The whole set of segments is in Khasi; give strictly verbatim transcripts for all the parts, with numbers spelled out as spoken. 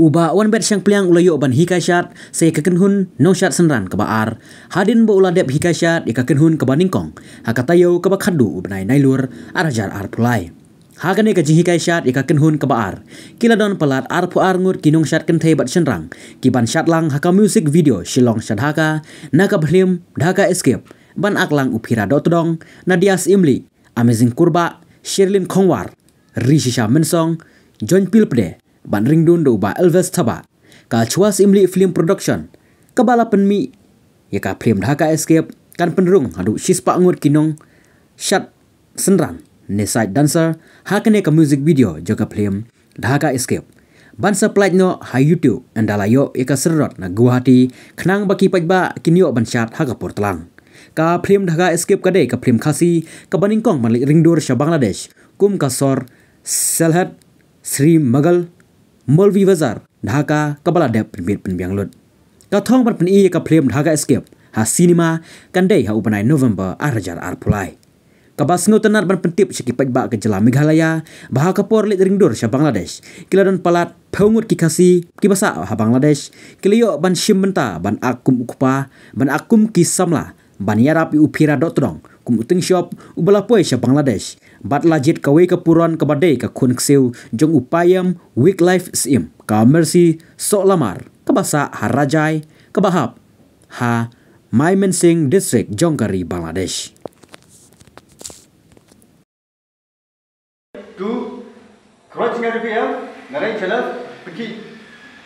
U Bah Wanbet Shangpliang u la ïoh ban hikai shad sa ïa ka kynhun nongshad synran kaba ar, hadien ba u la dep hikai shad ïa ka kynhun kaba nyngkong ha ka taïew kaba khatduh u bnai Nailur ar hajar arphew lai. Ha kane ka jinghikai shad ïa ka kynhun kaba ar, ki la don palat arphew ar ngut ki nongshad kynthei bad shynrang ki ban shad lang ha ka music video Shillong sha Dhaka na ka phlim Dhaka Escape, ban ak lang u Phira Dohtdong, Nadia Syiemlieh, Amazing Kurbah, Sherlyn Khongwar, Rishisha Mynsong, Johnpil Pde, ban ringdun da u Bah Elvis Thabah. Ka Chwa Syiemlieh Film Production kaba la pynmih ïa ka phlim Dhaka Escape kan pynrung haduh shispah ngut ki nongshad synran ne side dancer ha kane ka music video jong ka phlim Dhaka Escape, ban sa plie noh ha YouTube ynda la ïoh ïa ka syrnod na Guwahati, khnang ba ki paidbah kin ïoh ban shad ha ka por tlang. Ka phlim Dhaka Escape ka dei ka phlim Khasi kaba nyngkong ban leit ringdur sha Bangladesh kum ka sor Sylhet, Srinagar, Maulivajar, Dhaka kaba la dep pynbit pynbiang lut. Ka thong ban pyni ïa ka phlim Dhaka Escape ha cinema kan dei ha u bnai November ar hajar arphew lai. Kaba sngewtynnad ban pyntip sha ki paidbah ka jylla Meghalaya ba ha ka por leit ringdur sha Bangladesh, ki la don palat phew ngut ki Khasi kiba sah ha Bangladesh, ki la ïoh ban shim bynta ban ak kum u kpa, ban ak kum ki samla, ban ïarap ïa u Phira Dohtdong kum u tyngshop uba la poi sha Bangladesh, bad la jied kawei ka puron kaba dei ka khun ksiew jong u Payam Wickliffe Syiem, ka Mercy Sohlamar, kaba sah ha Rajai, kaba hap ha Mymensingh District jong ka ri Bangladesh. Two, crossing the field, ngarai chala, piki,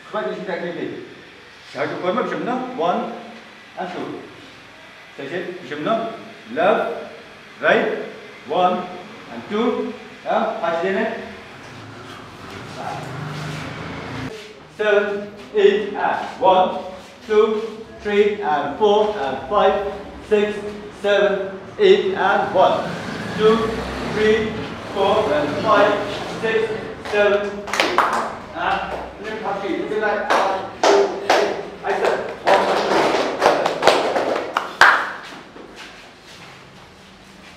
crossing the field. Satu korma, shimna, one, and two. Second, shimna, left, right, one, and two, ah, pass dene. Seven, eight, and one, two, three, and four, and five, six, seven, eight, and one, two, three, four, and five, six, seven, eight. And left half feet. Look at that. One, two, three. I said one, two,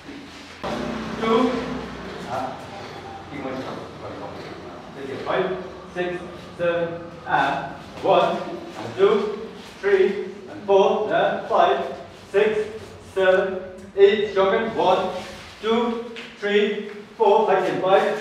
three. Two. Ah, think much. Five, six, seven, and one, and two, three, and four, and five, six, seven, eight. Shotgun. One, two, three, four, five, and five.